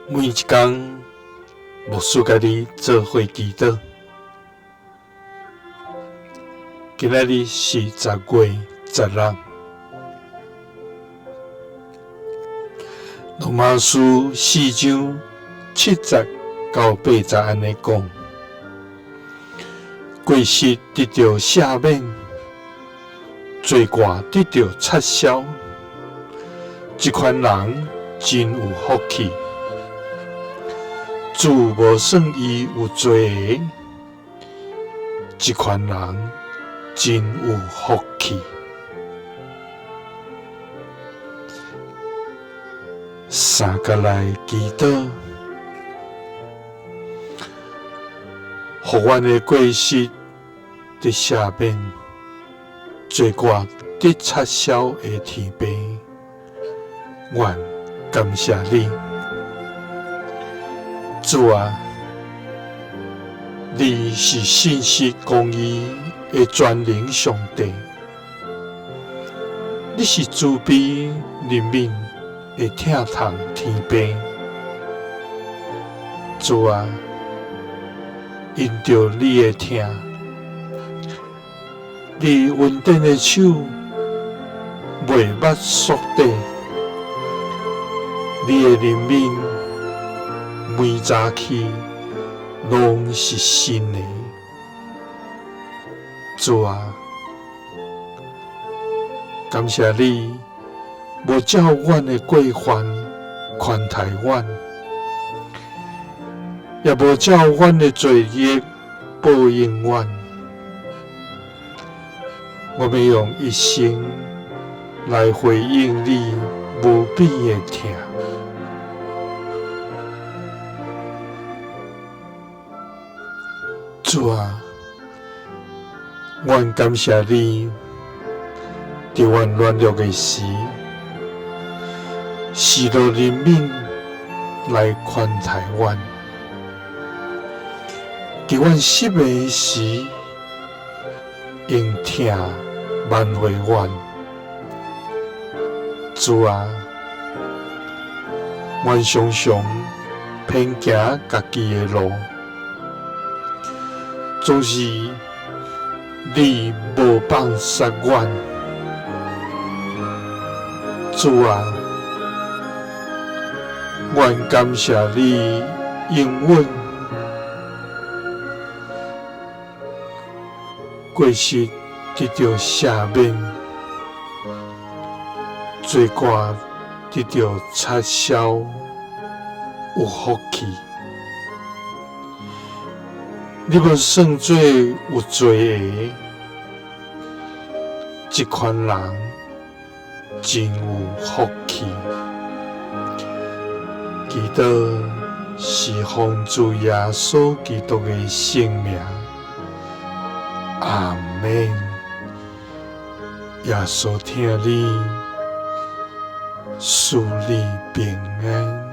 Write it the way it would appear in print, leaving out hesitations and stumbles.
每一工，牧師佮你做伙祈禱。今仔日是10月16，羅馬書四章七節到八節按呢講：過失得著赦免，罪過得著擦消，這款人真有福氣。主無算伊有罪的，這款人真有福氣。三角來祈禱，予阮的過失得赦免，罪過得擦消的天父，阮感謝你。主啊，你是信實公義的全能上帝，你是慈悲憐憫的疼痛天父。主啊，因著你的疼，你恩典的手袂捌縮短，你的憐憫每早起攏是新的。主啊，感謝你無照阮的過犯寬待阮，也無照阮的罪孽報應阮。我欲用一生來回應你無比的疼。主啊，阮感謝你，佇阮軟弱的時，施落憐憫來寬待阮；佇阮失迷時，用疼挽回阮。主啊，阮常常偏行家己的路，總是你無放殺阮。主啊，阮感謝你應允過失得著赦免，罪過得著擦消，有福氣。你無算做有罪的，這款人真有福氣。祈禱是奉主耶穌基督的聖名，阿們。耶穌疼你，賜你平安。